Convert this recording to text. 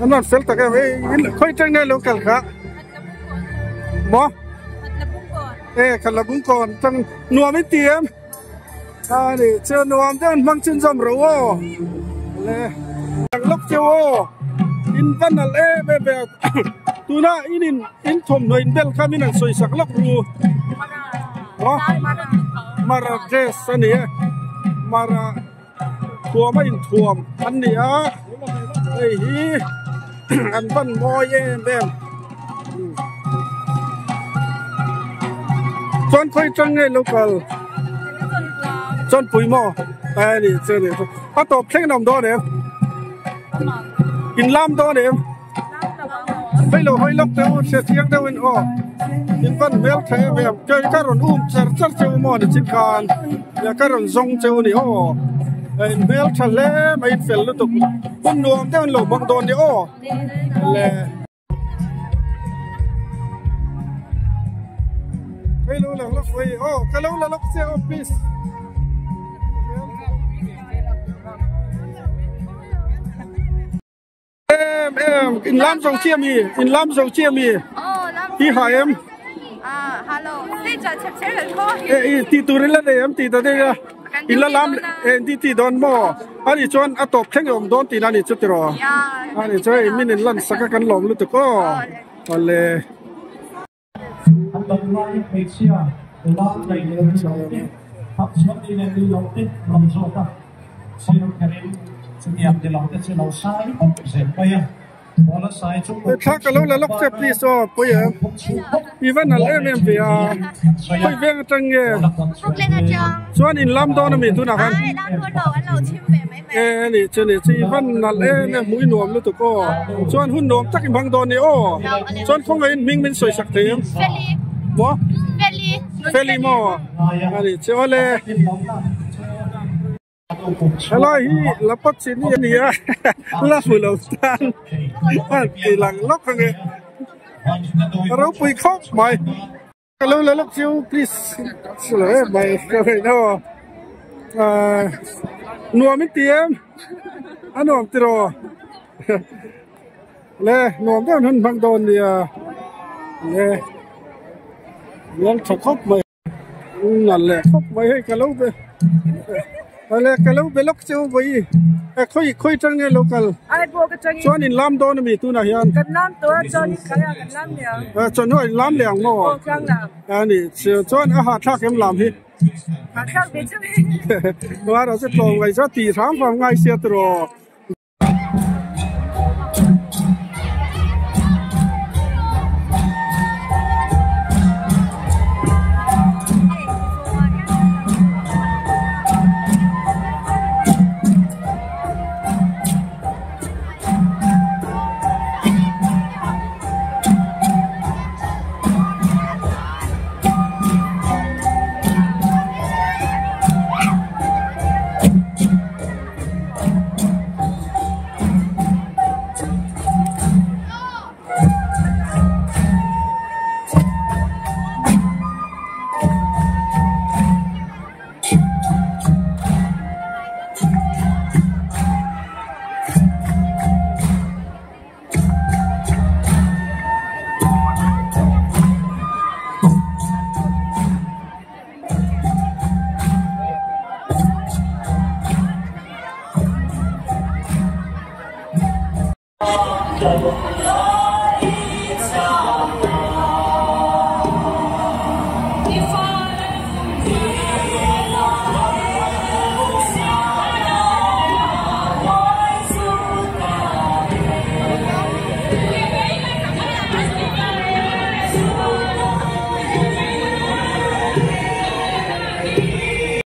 An rawn fel tak em hei in khawi tang nge lo kal kha maw e khat la bung kawn tang nuam in ti em a ni chu nuam deuh an hmang chin zawm ro aw le ang lawk cheu aw in va nalh em em ve tuna in in in thawmhnaw in bel kha min han sawi sak lawk ru maw mara dress a ni e mara. Thuam a inthuam an ni a, hei hi an van mawi em em. Chuan khawi tang nge lo kal? Chuan pui maw? A ni chu ni chu. A tawp thleng in a awm dawn em? In lam dawn em? Hei lo hawi lawk teh u hre chiang deuh in aw in van hmel tha em em kei ka rawn um char char cheu maw ni chin khan ya ka rawn zawng cheu ni aw in hmel tha hle mai in fel lutuk hun nuam deuh in lo hmang dawn ni aw le. Hei lo lang lawk mai aw ka lo la lawk che aw please. Em em in lam zo chiah mi in lam zo chiah mi hi ha em e i ti tur in la nei em ti ta dei a in la lam e ti ti dawn maw ani chuan a tawp thleng awm dawn tihna ani chu tiraw ani chu hei min in lan sak a kan lawm lutuk aw awle. An dam laiin hmeichhia lam nei leh ni lo te, hapchhuah ni leh ni lo te rawn zawt a, thil kherin chutiang ni lo te chu lo sai bawk zel mai a. Bola sai chu Thla ka lo la lawk che please aw pawi em i va nalh em em ve a khawi veng atang nge chuan in lam dawn ami tunah khan e ani chu ni chu i van nalh em em hmuh i nuam lutuk aw chuan hun nuam tak i hmang dawn ni aw chuan khawngaihin hming min sawi sak thei em maw Feli maw ani chu awle helai hi lapat chini a ni a la hmu lo tan a ti lang lawk ange a ropui khawp mai. Ka lo la lawk chiu please silo em mai ka hreih na aw ahh nuam in ti em a nuam tiraw le nuam deuh an hun hmang dawn nia le nuam tha khawp mai nalh leh khawp mai hei ka lo be le ka lo be lawk chiu vawi. E khawi khawi tang nge lo kal? Ai pawh ka tangin. Chuan in lam dawn ami tunah hian? Kan lam tawh a chuan in khai a kan lam leh ang. E chuan hnuai in lam leh ang maw? Aw tlang lam. A ni chuan a hahthlak em lam hi? Hahthlak ve chiang e. Nuara chu tlawm ngai chuan tih hram hram ngai sia tiraw.